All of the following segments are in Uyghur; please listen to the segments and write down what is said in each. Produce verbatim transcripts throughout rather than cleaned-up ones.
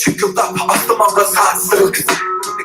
چىڭقىلداپ ئاسمانغا ساز سىرىلدىسى.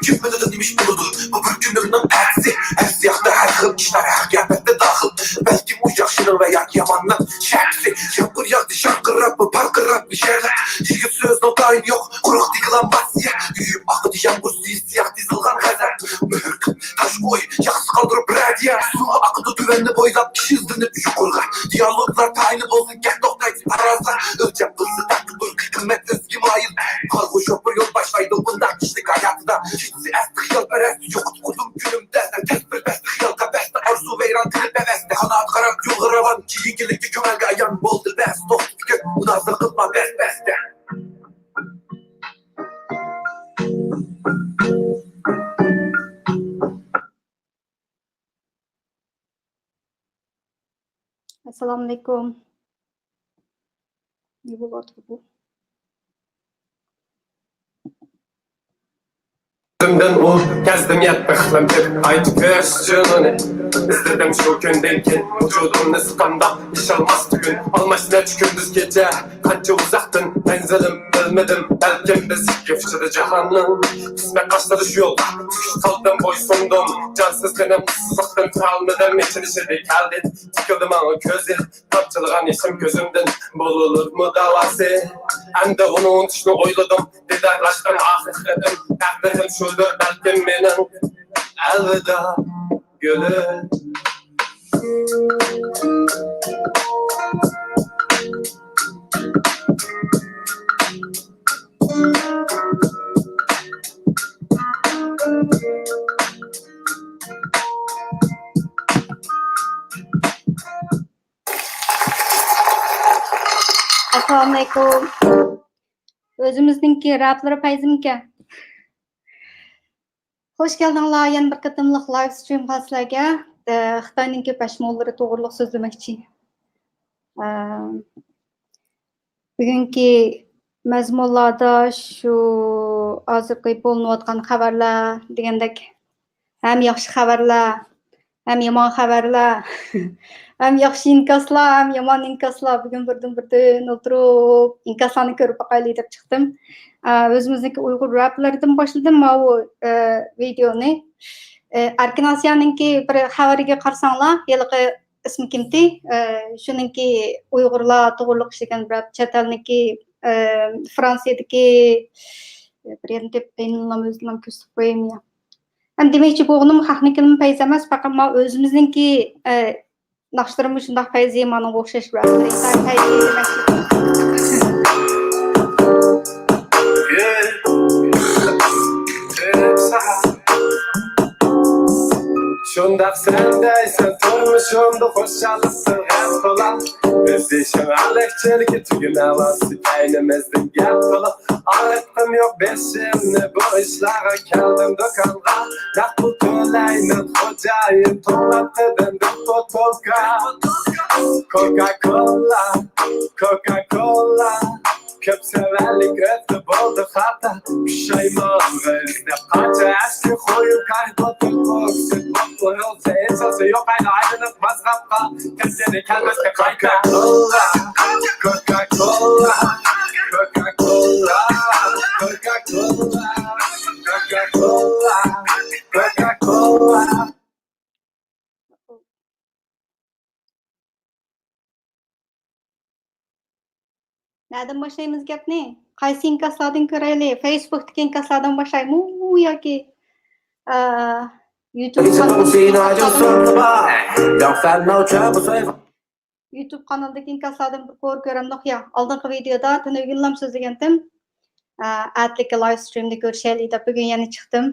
كىم بىلىدۇ نېمە ئىش بولىدۇ بۇ بىر كۈنۈمنىڭ ئەتىسى. ھەر سىياقتا ھەر خىل ئىشلار ھەقىقەتتە داخىل. بەلكىم ئۇ ياخشىنىڭ ۋە ياكى ياماننىڭ شەپىسى. يامغۇر ياغدى شارقىراپ، پارقىراپ شەھەر. يىگىت سۆزنىڭ تايىنى يوق، قۇرۇق دېكلاماتسىيە. يۇيۇپ ئاقىدۇ يامغۇر سۈيى سىياق تىزىلغان غەزەپ. مۆھۈر قىلىپ تاش قوي، ياخشى قالدۇرۇپ رەدىيە. سۇ ئاقىدۇ تۆۋەننى بويلاپ، كىشى ئىزدىنىپ يۇقىرىغا. دىيالوگلار تايىنى بولسۇن، گەپ توختايدۇ تارازا. ئۆلچەپ قىلسا تەقدىر، قىممەت ئۆزگە مايىل. قارىغۇ شوپۇر يول باشلايدۇ بۇنداق كىشىلىك ھاياتىدا. كېچىسى ئەستە خىيالپەرەس، يوقۇتۇپ قۇردۇم كۈنۈمدە. تەس بىر بەستە خىيال قەپەستە، ئارزۇ ۋەيران، تىل بەۋەستە. قانات قاراپ يولغا راۋان، كېيىنكىلىككە كۆڭۈلگە ئايان بولدى بەس. توختىتىپ كەت، مۇنازىرە قىلما بەس بەستە. ئەسسالامۇئەلەيكۇم. نېمە بولۇۋاتىدۇ بۇ؟ كۆزۈمدىن ئۇ كەزدىم يەتتە ئىقلىم، قايتا كۆرۈش جۇنۇنى. ئىزدىدىم شۇ كۈندىن كېيىن ۋۇجۇدۇمنى سىقامدا، ئىشالماس تۈگۈن. ئالماش نەچچە كۈندۈز كېچە، قانچە ئۇزاقتىن مەنزىلىم بىلمىدىم. بەلكىم بىز ئىككى ئۇچىدا جاھاننىڭ قىسمەت قاشلىرى شۇ يولدا. تۈگۈش قالدىم، بويسۇندۇم. جانسىز تېنىم ئىسسىقتىن تۇرالمىدىم. ئېچىنىش ئىدى كەلدى، تىكىلدى ماڭا كۆزى. تامچىلىغان يېشىم كۆزۈمدىن، بولۇرمۇ داۋاسى؟ ئەمدى ئۇنى ئۇنتۇشنى ئويلىدىم. دىدارلاشقان ئاخىرقى قېتىم، تەقدىرىم شۇدۇر بەلكىم مېنىڭ. ئەلۋىدا، گۈلۈم. ئەسسالامۇئەلەيكۇم. ئۆزىمىزنىڭكى رەپلىرى پەيزىمكەن. خوش كەلدىڭلار يەنە بىر قېتىملىق لايف سترىمغا سىلەرگە. ئە، خىتاينىڭكى پەشمانلىرى توغرۇلۇق سۆزلىمەكچى. ئە، بۈگۈنكى مەزمۇنلاردا شۇ ھازىرقى بولۇنۇۋاتقان خەۋەرلەر دېگەندەك، ھەم ياخشى خەۋەرلەر، ھەم يامان خەۋەرلەر، ھەم ياخشى ئىنكاسلار، ھەم يامان ئىنكاسلار. بۈگۈن بىردىن-بىردىن ئولتۇرۇپ، ئىنكاسلارنى كۆرۈپ باقايلى دەپ چىقتىم. ئە، ئۆزىمىزنىڭكى ئۇيغۇر رەپلىرىدىن باشلىدىم ماۋۇ، ئە، ۋىدېونى. ئە، ئەركىن ئاسىيانىڭكى بىر خەۋىرىگە قارىساڭلار، ھېلىقى ئىسمى كىمتى؟ ئە، شۇنىڭكى ئۇيغۇرلار توغرۇلۇق ئىشلىگەن بىر چەت ئەلنىڭكى، ئە، فرانسىيەدىكى، ئە، بىر يەرنى دەپ، ئەينىنلام ئۆزىنىڭ كۆرسىتىپ قويايمۇ يا. ھەم دېمەكچى بولغىنىم خەقنىڭكىنىمۇ پەيز ئەمەس، پەقەت ماۋۇ ئۆزىمىزنىڭكى، ئە، ناخشىلىرىمۇ شۇنداق پەيزى، مانىڭغا ئوخشاش رەپلىرى پەيزى دېمەكچى. شۇنداق سەن دەيسەن، تۇرمۇشۇمدا خۇشاللىقتىن غەم تولا. ئۆز ئىشىڭ ئەلەكچىلىكى تۈگىمەۋاتسا، كەينىمىزدىن گەپ تولا. ئارتقۇم يوق بېشىمنى بۇ ئىشلارغا، كەلدىم دۇكانغا. نەق پۇل تۆلەيمەن خوجايىن، توڭلاتتىم بىر بوتۇلكا. كوكا كولا، كوكا كولا. كۆپ سەۋەنلىك ئۆتتى بولدى خاتا. پۇشايمانغا ئىزدەپ قاچا، ئەسكى خويۇڭ كايبوتۇپ، ئوكسىد بوپتۇ، ئۆلسە ئېساسى يوق، ئايلا ئايلىنىپ مازغاپقا. كەلگىنى كەلمەسكە قايتا. كوكا كولا، كوكا كولا، كوكا كولا، كوكا كولا، كوكا كولا، كوكا كولا. نەدىن باشلايمىز گەپنى؟ قايسى ئىنكاسلاردىن كۆرەيلى؟ فېيسبۇكتىكى ئىنكاسلاردىن باشلايمۇ ياكى، ئە، يۇتۇب قانىلىدىكى ئىنكاسلاردىن، يۇتۇب قانىلىدىكى ئىنكاسلاردىن بىر قۇر كۆرەمدۇق يا؟ ئالدىنقى ۋىدېيودا تۈنۈگۈنلام سۆزلىگەنتىم. ئە، ئەتىلىككە لايف سترىمدا كۆرۈشەيلى دەپ بۈگۈن يەنە چىقتىم.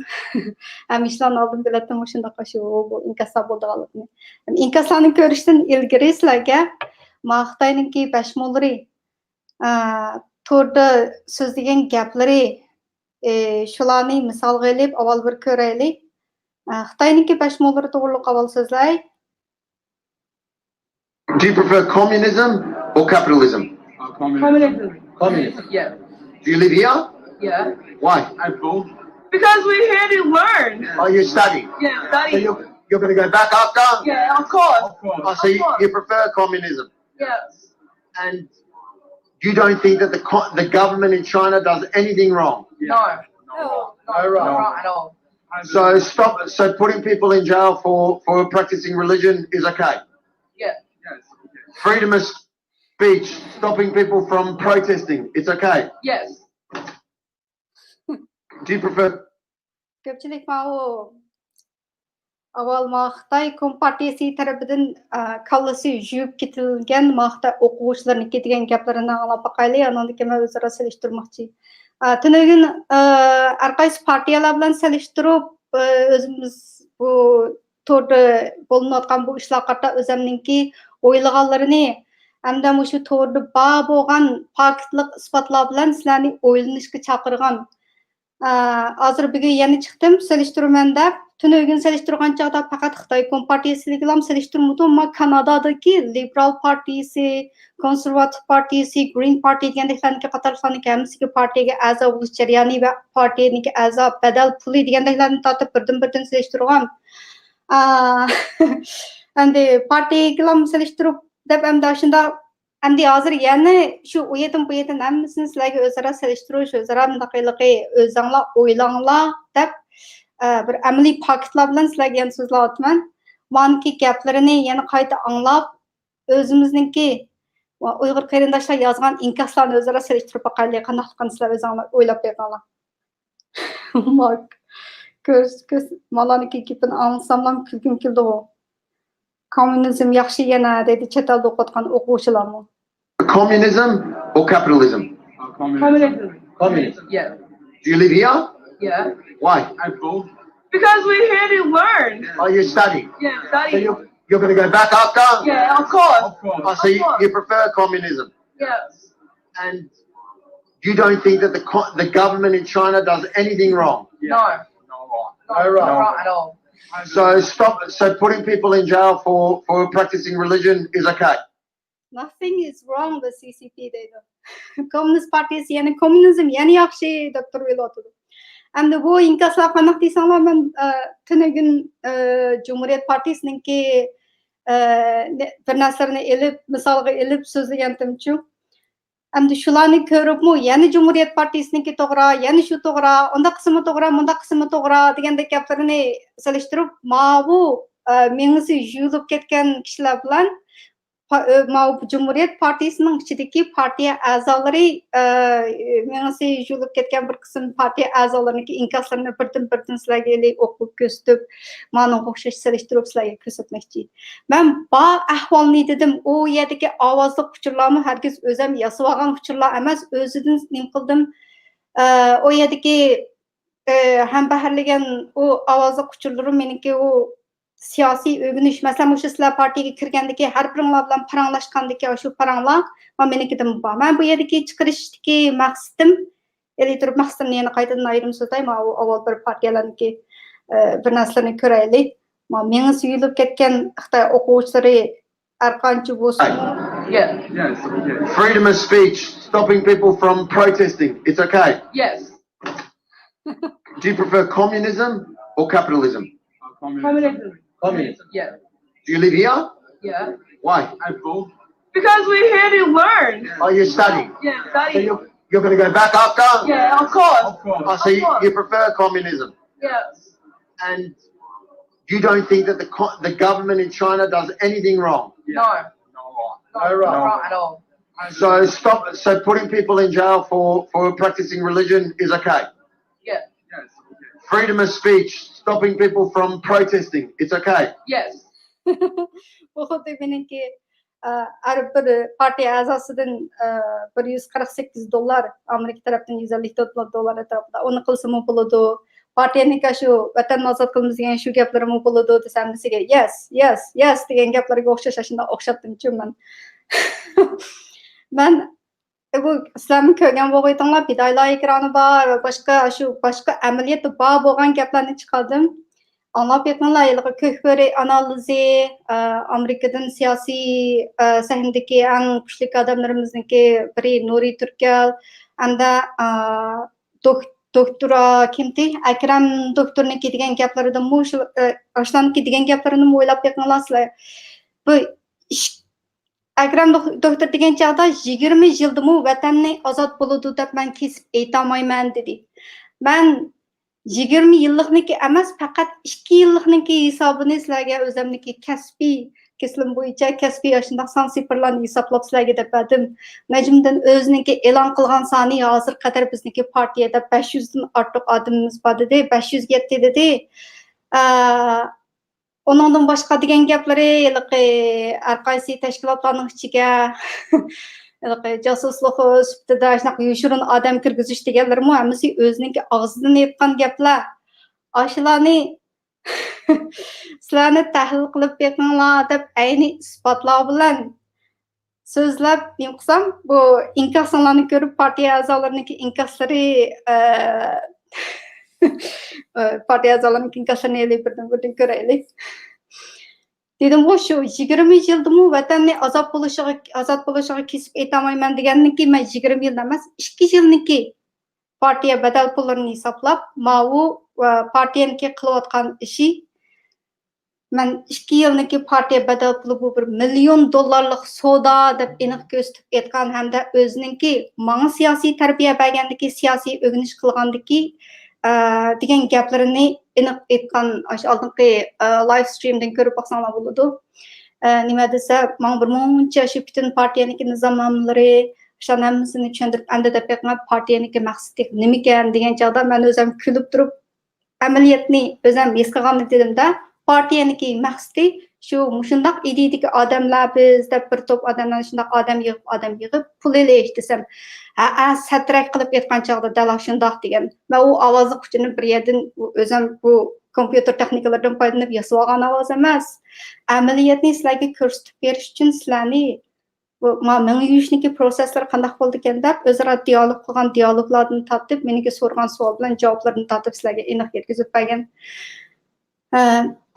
ھەممە ئىشلارنى ئالدىن بىلەتتىم، مۇشۇنداق شۇ، بۇ ئىنكاسلار بولىدىغانلىقىنى. ئىنكاسلارنى كۆرۈشتىن ئىلگىرى سىلەرگە ما خىتاينىڭكى پەشمانلىرى، ئە، توردا سۆزلىگەن گەپلىرى، ئە، شۇلارنى مىسالغا ئېلىپ ئاۋۋال بىر كۆرەيلى. ئە، خىتاينىڭكى پەشمانلىرى توغرۇلۇق ئاۋۋال سۆزلەي. Do you prefer communism or capitalism? Communism. Communism. Yeah. Do you live here? Yeah. Why? I both. Because we're here to learn. Oh, you study? Yeah, study. So you, You're going to go back after? Yeah, of course. Oh, so you, you prefer communism? Yes. And you don't think that the, co- the government in China does anything wrong? No. No, no, No, right. Not at all. So stop. So putting people in jail for, for practicing religion is okay. Yeah. Freedom of speech, stopping people from protesting, it's okay. Yes. Do you prefer كۆپچىلىك ماۋۇ ئاۋۋال ما خىتاي كومپارتىيىسى تەرىپىدىن ئە، كاللىسى يۇيۇپ كېتىلگەن ما خىتاي ئوقۇغۇچىلىرىنىڭكى دېگەن گەپلىرىنى ئاڭلاپ باقايلى، ئاندىن كېيىن مەن ئۆزئارا سېلىشتۇرماقچى. ئە، تۈنۈگۈن ئە، ھەر قايسى پارتىيەلەر بىلەن سېلىشتۇرۇپ ئە، ئۆزىمىز بۇ توردا بولۇنۇۋاتقان بۇ ئىشلارغا قارىتا ئۆزەمنىڭكى ئويلىغانلىرىنى ھەمدە مۇشۇ توردا بار بولغان پاكىتلىق ئىسپاتلار بىلەن سىلەرنى ئويلىنىشقا چاقىرغان. ئە، ھازىر بۈگۈن يەنە چىقتىم، سېلىشتۇرىمەن دەپ. تۈنۈگۈن سېلىشتۇرغان چاغدا پەقەت خىتاي كومپارتىيىسىدىكىلام سېلىشتۇرمىدىم. ما كانادادىكى لىبېرال پارتىيىسى، كونسېرۋاتىپ پارتىيىسى، گرىن پارتىي دېگەندەكلەرنىڭكى قاتارلىقلارنىڭكى ھەممىسىگە پارتىيەگە ئەزا بولۇش جەريانى ۋە پارتىيەنىڭكى ئەزا بەدەل پۇلى دېگەندەكلەرنى تارتىپ بىردىن بىردىن سېلىشتۇرغان. ئە، ئەمدى پارتىيەگىلام سېلىشتۇرۇپ دەپ ئەمدى شۇنداق ئەمدى ھازىر يەنە شۇ ئۇ يېتىم بۇ يېتىم ھەممىسىنى سىلەرگە ئۆزئارا سېلىشتۇرۇش، ئۆزئارا مۇنداق ھېلىقى ئۆزەڭلار ئويلاڭلار دەپ ئە، بىر ئەمەلىي پاكىتلار بىلەن سىلەرگە يەنە سۆزلەۋاتىمەن. مانىكى گەپلىرىنى يەنە قايتا ئاڭلاپ ئۆزىمىزنىڭكى ئۇيغۇر قېرىنداشلار يازغان ئىنكاسلارنى ئۆزئارا سېلىشتۇرۇپ باقايلى، قانداقلىقىنى سىلەر ئۆزۈڭلار ئويلاپ بېقىڭلار. ماك، كۆز، كۆز، مالانىكى گېپىنى ئاڭلىساملا كۈلكۈم كېلىدىغۇ. كوممۇنىزم ياخشى يەنە دەيدۇ چەت ئەلدە ئوقۇۋاتقان ئوقۇغۇچىلارمۇ. Communism or capitalism? Communism. Communism. Yeah. Do you live here? Yeah. Why? Because we're here to learn. Are you studying? Yeah, So study. You're, you're going to go back after? Yeah, of course. Oh, so you, you prefer communism? Yes. And you don't think that the co- the government in China does anything wrong? No. No, right. Not at all. So stop. So putting people in jail for for practicing religion is okay. Nothing is wrong with C C P دەيدۇ. كوممۇنىست پارتىيىسى يەنە كوممۇنىزم يەنە ياخشى دەپ تۇرۇۋېلىۋاتىدۇ. ئەمدى بۇ ئىنكاسلار قانداق دېسەڭلار، مەن ئە، تۈنۈگۈن ئە، جۇمھۇرىيەت پارتىيىسىنىڭكى ئە، نە- بىر نەرسىلەرنى ئېلىپ، مىسالغا ئېلىپ سۆزلىگەنتىمچۇ. ئەمدى شۇلارنى كۆرۈپمۇ يەنە جۇمھۇرىيەت پارتىيىسىنىڭكى توغرا، يەنە شۇ توغرا، ئۇنداق قىسمى توغرا، مۇنداق قىسمى توغرا دېگەندەك گەپلىرىنى سېلىشتۇرۇپ، ماۋۇ ئە، مېڭىسى يۇيۇلۇپ كەتكەن كىشىلەر بىلەن پا- ئۆ، ماۋۇ جۇمھۇرىيەت پارتىيىسىنىڭ ئىچىدىكى پارتىيە ئەزالىرى، ئە، مېڭىسى يۇيۇلۇپ كەتكەن بىر قىسىم پارتىيە ئەزالىرىنىڭكى ئىنكاسلىرىنى بىردىن بىردىن سىلەرگە ئوقۇپ كۆرسىتىپ، مانىڭغا ئوخشاش سېلىشتۇرۇپ سىلەرگە كۆرسەتمەكچى. مەن بار ئەھۋالنى دېدىم، ئۇ يەردىكى ئاۋازلىق ئۇچۇرلارمۇ ھەرگىز ئۆزۈم ياسىۋالغان ئۇچۇرلار ئەمەس، ئۆزىدىن نېمە قىلدىم، ئە، ئۇ يەردىكى ئە، ھەمبەھىرلىگەن ئۇ ئاۋازلىق ئۇچۇرلىرىم مېنىڭكى ئۇ سىياسىي ئۆگىنىش، مەسىلەن، مۇشۇ سىلەر پارتىيىگە كىرگەندىكى ھەر بىرىڭلار بىلەن پاراڭلاشقاندىكى شۇ پاراڭلار، ما مېنىڭكىدىن بار. مەن بۇ يەردىكى چىقىرىشتىكى مەقسىتىم، ئېلى تۇرۇپ مەقسىتىمنى يەنە قايتىدىن ئايرىم سۆزلەي، ما ئۇ ئاۋۋال بىر پارتىيەلەرنىڭكى، ئە، بىر نەرسىلىرىنى كۆرەيلى. ما مېڭىسى يۇيۇلۇپ كەتكەن خىتاي ئوقۇغۇچىلىرى ھەر قانچە بولسىمۇ، Yeah. Freedom of speech, stopping people from protesting, it's okay. Yes. Do you prefer communism or capitalism? Communism. Communism. Yeah. Do you live here? Yeah. Why? Because we're here to learn. Are you studying? Yeah, So study. you're, you're going to go back after? Yeah, of course. Oh, so you, you prefer communism? Yes. And you don't think that the co- the government in China does anything wrong? No. No, right. Not at all. So stop. So putting people in jail for for practicing religion is okay. Yeah. Freedom of speech, stopping people from protesting, it's okay. Yes. بۇ خۇددى مېنىڭكى ئە، ھەر بىر پارتىيە ئەزاسىدىن ئە، بىر يۈز قىرىق سەككىز دوللار، ئامېرىكا تەرەپتىن يۈز ئەللىك دوللار ئەتراپىدا، ئۇنى قىلسىمۇ بولىدۇ، پارتىيەنىڭكى شۇ ۋەتەننى ئازاد قىلىمىز دېگەن شۇ گەپلىرىمۇ بولىدۇ دېسە، ھەممىسىگە يەس، يەس، يەس دېگەن گەپلەرگە ئوخشاش ئاشۇنداق ئوخشاتتىمچۇ مەن. مەن ئە، بۇ سىلەرمۇ كۆرگەن بولغىيتىڭلار، پىدائىيلار ئېكرانى بار ۋە باشقا شۇ باشقا ئەمەلىيەتتە بار بولغان گەپلەرنى چىقاردىم. ئاڭلاپ بېقىڭلار، ھېلىقى كۆك بۆرە ئانالىزى، ئە، ئامېرىكىدىن سىياسىي، ئە، سەھنىدىكى ئەڭ كۈچلۈك ئادەملىرىمىزنىڭكى بىرى نۇرى تۈركەل ھەمدە، ئە، دوك-، دوكتورا كىمتى؟ ئەكرەم دوكتورنىڭكى دېگەن گەپلىرىدىنمۇ شۇ، ئاشۇلارنىڭكى دېگەن گەپلىرىنىمۇ ئويلاپ بېقىڭلار سىلەر. بۇ ئىش-، ئەكرەم دوك-، دوكتور دېگەن چاغدا يىگىرمە يىلدىمۇ ۋەتەننى ئازاد بولىدۇ دەپ مەن كېسىپ ئېيتالمايمەن دېدى. مەن يىگىرمە يىللىقنىڭكى ئەمەس، پەقەت ئىككى يىللىقنىڭكى ھېسابىنى سىلەرگە ئۆزۈمنىڭكى كەسپىي كەسلىم بويىچە كەسپىي ئاشۇنداق سان سىفىرلارنى ھېسابلاپ سىلەرگە دەپ بەردىم. نەجمىدىن ئۆزىنىڭكى ئېلان قىلغان سانى ھازىرغا قەدەر بىزنىڭكى پارتىيە دەپ بەش يۈزدىن ئارتۇق ئادىمىمىز بار دېدى، بەش يۈزگە يەتتى دېدى. ئە، ئۇنىڭدىن باشقا دېگەن گەپلىرى ھېلىقى ھەر قايسى تەشكىلاتلارنىڭ ئىچىگە ھېلىقى جاسۇسلۇق سۈپىتىدە شۇنداق يوشۇرۇن ئادەم كىرگۈزۈش دېگەنلىرىمۇ ھەممىسى ئۆزىنىڭكى ئاغزىدىن ئېيتقان گەپلەر. ئاشۇلارنى سىلەرنى تەھلىل قىلىپ بېقىڭلار دەپ ئەينى ئىسپاتلار بىلەن سۆزلەپ نېمە قىلسام، بۇ ئىنكاسىڭلارنى كۆرۈپ، پارتىيە ئەزالىرىنىڭكى ئىنكاسلىرى، ئە، پارتىيە ئەزالىرىنىڭكى ئىنكاسلىرىنى ئېلىپ بىردىن بىردىن كۆرەيلى. دېدىمغۇ، شۇ يىگىرمە يىلدىمۇ ۋەتەننى ئازاد بولۇشىغا، ئازاد بولۇشىغا كېسىپ ئېيتالمايمەن دېگەندىن كېيىن، مەن يىگىرمە يىلنى ئەمەس، ئىككى يىلنىڭكى پارتىيە بەدەل پۇللىرىنى ھېسابلاپ، ماۋۇ، ئە، پارتىيەنىڭكى قىلىۋاتقان ئىشى، مەن ئىككى يىلنىڭكى پارتىيە بەدەل پۇلى بۇ بىر مىليون دوللارلىق سودا دەپ ئېنىق كۆرسىتىپ ئېيتقان ھەمدە ئۆزىنىڭكى ماڭا سىياسىي تەربىيە بەرگەندىكى، سىياسىي ئۆگىنىش قىلغاندىكى، ئە، دېگەن گەپلىرىنى ئېنىق ئېيتقان ئاشۇ ئالدىنقى، ئە، لايف سترىمدىن كۆرۈپ باقساڭلار بولىدۇ. ئە، نېمە دېسە، ماڭا بىر مۇنچە شۇ پۈتۈن پارتىيەنىڭكى نىزامنامىلىرى، شۇلارنىڭ ھەممىسىنى چۈشەندۈرۈپ، ئەمدى دەپ بېقىڭلار، پارتىيەنىڭكى مەقسىتى نېمىكەن دېگەن چاغدا مەن ئۆزۈم كۈلۈپ تۇرۇپ، ئەمەلىيەتنى ئۆزۈم ھېس قىلغاننى دېدىم-دە، پارتىيەنىڭكى مەقسىتى شۇ، مۇشۇنداق ئىدىيىدىكى ئادەملەر بىز دەپ بىر توپ ئادەملەر شۇنداق ئادەم يىغىپ، ئادەم يىغىپ، پۇل ئېلىش دېسەم، ھەئە، سەترەك قىلىپ ئېيتقان چاغدا دەل شۇنداق دېگەن. مەن ئۇ ئاۋازلىق ئۇچۇرنى بىر يەردىن ئۆزۈم بۇ كومپيۇتېر تېخنىكىلىرىدىن پايدىلىنىپ ياسىۋالغان ئاۋاز ئەمەس. ئەمەلىيەتنى سىلەرگە كۆرسىتىپ بېرىش ئۈچۈن سىلەرنى بۇ، ما، مېڭە يۇيۇشنىڭكى پروسېسلىرى قانداق بولىدىكەن دەپ، ئۆزئارا دىئالوگ قىلغان دىئالوگلاردىن تارتىپ، مېنىڭكى سورىغان سوئال بىلەن جاۋابلىرىدىن تارتىپ سىلەرگە ئېنىق يەتكۈزۈپ بەرگەن. ئە،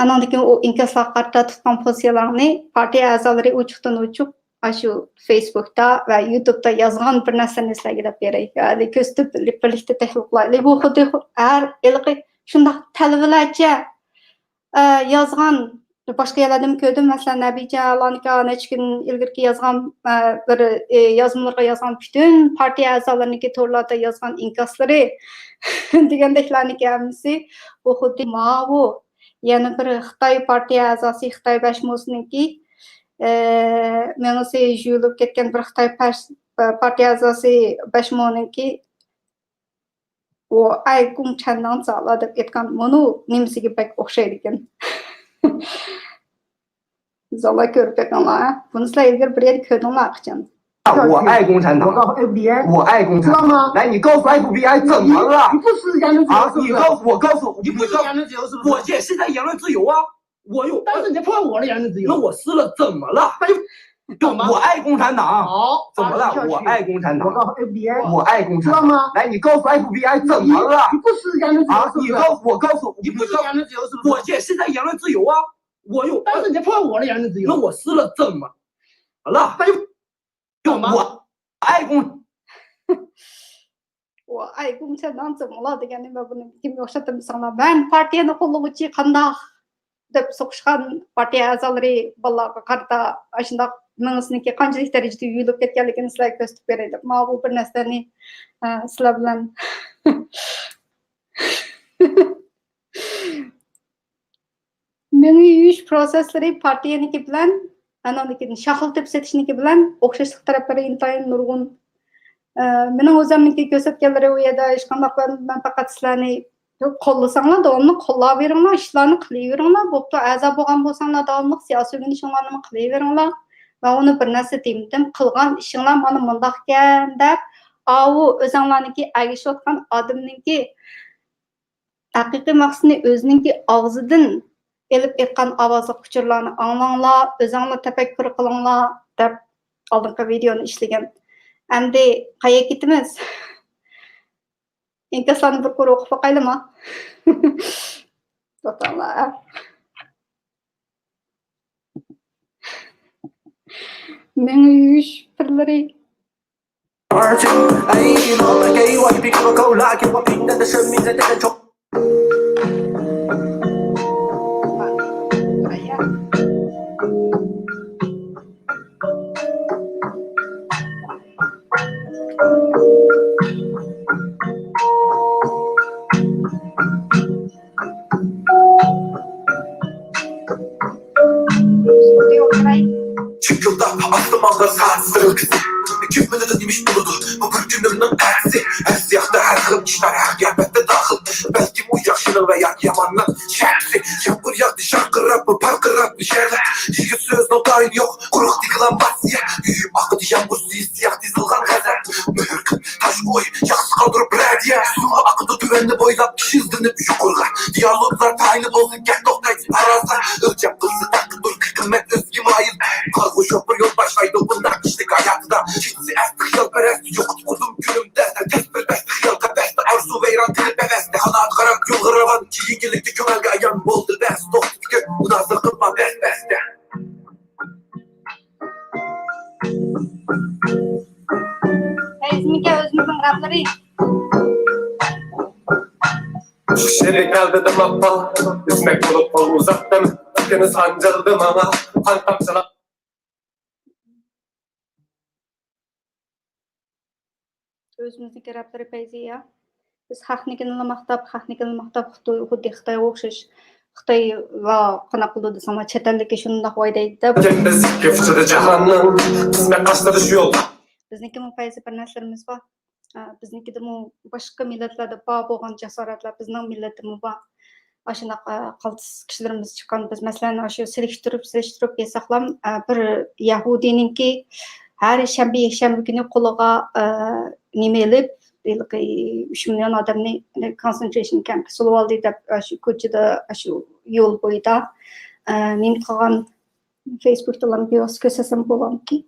ئانىڭدىن كېيىن ئۇ ئىنكاسلارغا قارىتا تۇتقان پوزىتسىيەلەرنى پارتىيە ئەزالىرى ئوچۇقتىن ئوچۇق ئاشۇ فېيسبۇكتا ۋە يۇتۇبتا يازغان بىر نەرسىلەرنى سىلەرگە دەپ بېرەي. ھەلى كۆرسىتىپ، بىرلىكتە تەھلىل قىلايلى. بۇ خۇددى ھەر ھېلىقى شۇنداق تەلۋىلەرچە ئە، يازغان، باشقا يەرلەردىمۇ كۆردۈم. مەسىلەن، نەبىجە لانكا نەچچە كۈن ئىلگىرىكى يازغان، ئە، بىر، ئى، يازمىلىرىغا يازغان پۈتۈن پارتىيە ئەزالىرىنىڭكى تورلاردا يازغان ئىنكاسلىرى دېگەندەكلەرنىڭكى ھەممىسى بۇ خۇددى ماۋۇ. يەنە بىر خىتاي پارتىيە ئەزاسى، خىتاي بەش موسىنىڭكى، ئە، مېڭىسى يۇيۇلۇپ كەتكەن بىر خىتاي پەش-، پارتىيە ئەزاسى بەش مونىڭكى ئۇ ئاي گۇڭ چەن ناڭ زالا دەپ ئېيتقان مۇنۇ نېمىسىگە بەك ئوخشايدىكەن. زالا كۆرۈپ بېقىڭلار. بۇنى سىلەر ئىلگىرى بىر يەردە كۆردۈڭلار قاچان؟ 我爱共产党，我告诉FBI，我爱共产党。知道吗？来，你告诉FBI怎么了？你不是言论自由，啊，是不是？你告诉我，告诉我，你不是言论自由，是不是？我这现在言论自由啊。 我又，但是你在破坏我的言论自由。那我撕了怎么了？那就，就我爱共产党。好，怎么了？我爱共产党。我告诉FBI，我爱共产党。知道吗？来，你告诉FBI怎么了？你不是言论自由，啊，是不是？你告诉我，告诉我，你不是言论自由，是不是？我这现在言论自由啊，我又，但是你在破坏我的言论自由。那我撕了怎么了？那就，就我爱共 ئۇ ئاي گۇڭچەن ناڭ زېمىلا دېگەننى مەن بۇنى كىمگە ئوخشاتتىم دېسەڭلار، مەن پارتىيەنى قوللىغۇچى قانداق دەپ سوقۇشقان پارتىيە ئەزالىرى بالىلارغا قارىتا ئاشۇنداق مېڭىسىنىڭكى قانچىلىك دەرىجىدە يۇيۇلۇپ كەتكەنلىكىنى سىلەرگە كۆرسىتىپ بېرەي دەپ مانا بۇ بىر نەرسىلەرنى، ئە، سىلەر بىلەن مېڭە يۇيۇش پروسېسلىرى پارتىيەنىڭكى بىلەن، ئانىڭدىن كېيىن شاخلىتىپ سېتىشنىڭكى بىلەن ئوخشاشلىق تەرەپلىرى ئىنتايىن نۇرغۇن. ئە، مېنىڭ ئۆزۈمنىڭكى كۆرسەتكەنلىرى ئۇ يەردە ھېچقانداق، مەن، مەن پەقەت سىلەرنى قوللىساڭلار، داۋاملىق قوللاۋېرىڭلار، ئىشلارنى قىلىۋېرىڭلار، بوپتۇ، ئەزا بولغان بولساڭلار، داۋاملىق سىياسىي ئۆگىنىشىڭلارنىمۇ قىلىۋېرىڭلار. مەن ئۇنى بىر نەرسە دېمىدىم، قىلغان ئىشىڭلار مانا مۇنداقكەن دەپ، ئاۋۇ ئۆزۈڭلارنىڭكى ئەگىشىۋاتقان ئادەمنىڭكى ھەقىقىي مەقسىتىنى ئۆزىنىڭكى ئاغزىدىن ئېلىپ ئېيتقان ئاۋازلىق ئۇچۇرلارنى ئاڭلاڭلار، ئۆزۈڭلار تەپەككۇر قىلىڭلار دەپ ئالدىنقى ۋىدېئونى ئىشلىگەن. ئەمدى قەيەرگە كېتىمىز؟ ئىنكاسلارنى بىر قۇر ئوقۇپ باقايلىما؟ توختاڭلار. مېڭە يۇيۇش پىرلىرى. Hey, you know, like, hey, why you be gonna go like it? What beat that the shit means that they can choke. چىڭقىلداپ ئاستا ماڭغان سائەت سىرىلدىسى. كىم بىلىدۇ نېمە ئىش بولىدۇ بۇ بىر كۈنۈمنىڭ ئەتىسى. ھەر سىياقتا ھەر خىل ئىشلار ھەقىقەتتە داخىل. بەلكىم ئۇ ياخشىنىڭ ۋە ياكى ياماننىڭ شەپىسى. يامغۇر ياغدى شارقىراپ، پارقىراپ شەھەرلەر. يىگىت سۆزنىڭ تايىنى يوق، قۇرۇق دېكلاماتسىيە. ئۆيۈم ئاقىدۇ يامغۇرسىز سىياق تىزىلغان غەزەپ. مۆھۈر قىلىپ تاش ئوي، ياخشى قالدۇرۇپ رەدىيە. سۇ ئاقىدۇ تۆۋەننى بويلاپ، كىشى ئىزدىنىپ يۇقىرىغا. دىيالوگلار تايىنى بولسۇن، گەپ توختايدۇ پارازلار. ئۆلچەم قىلسا تەقدىر، قىممەت ئۆزگە مايىل. قارىغۇ شوپۇر يول باشلايدۇ بۇنداق كىشىلىك ھاياتىدا. كېچىسى ئەستە خىيالپەرەس، يوقىتىپ قۇردۇم كۈنۈمدە. تەس بىر بەستە خىيال قەپەستە، ئارزۇ ۋەيران قىلىپ ھەۋەستە. قانات قاراپ يولغا راۋان، كېيىنكىلىكتە كۆڭۈلگە ئايان بولدى بەس. توختىتىپ كۆپ مۇنازىرە قىلما بەس بەستە. پەيزىمىكە ئۆزىمىزنىڭ رەپلىرى. شېرىك ئەلدىدىم ئاپا، ئىزمەك بولۇپ قول ئۇزاتتىم، تىكىنى سانجىلدى ماڭا، قان تامچىلاپ. ئۆزىمىزنىڭكى رەپلىرى پەيزى، يا. بىز خەقنىڭكىنىلا ماختاپ، خەقنىڭكىنىلا ماختاپ، خۇددى، خۇددى خىتايغا ئوخشاش. خىتايلار قانداق قىلىدۇ دېسەڭلار، چەت ئەلدىكى شۇنداق ۋاي دەيدۇ دەپ. لېكىن بىز ئىككى ئۇچىدا جاھاننىڭ، قىسمەت قاشلىرى شۇ يولدا. بىزنىڭكىمۇ پەيزى بىر نەرسىلىرىمىز بار. ئە، بىزنىڭكىدىمۇ باشقا مىللەتلەردە بار بولغان جاسارەتلەر بىزنىڭ مىللەتتىمۇ بار. ئاشۇنداق، ئە، قالتىس كىشىلىرىمىز چىققان. بىز، مەسىلەن، ئاشۇ سېلىشتۇرۇپ، سېلىشتۇرۇپ يەسەقلام، ئە، بىر يەھۇدىينىڭكى ھەر شەنبە، يەكشەنبە كۈنى قولىغا، ئە، نېمە ئېلىپ، ھېلىقى ئۈچ مىليون ئادەمنى كونسېنترېيشن كەمپكە سولىۋالدى دەپ، ئاشۇ كوچىدا، ئاشۇ يول بويىدا، ئە، نېمە قىلغان، فېيسبۇكتىلا بىۋاسىتە كۆرسەتسەم بولامدىكىن.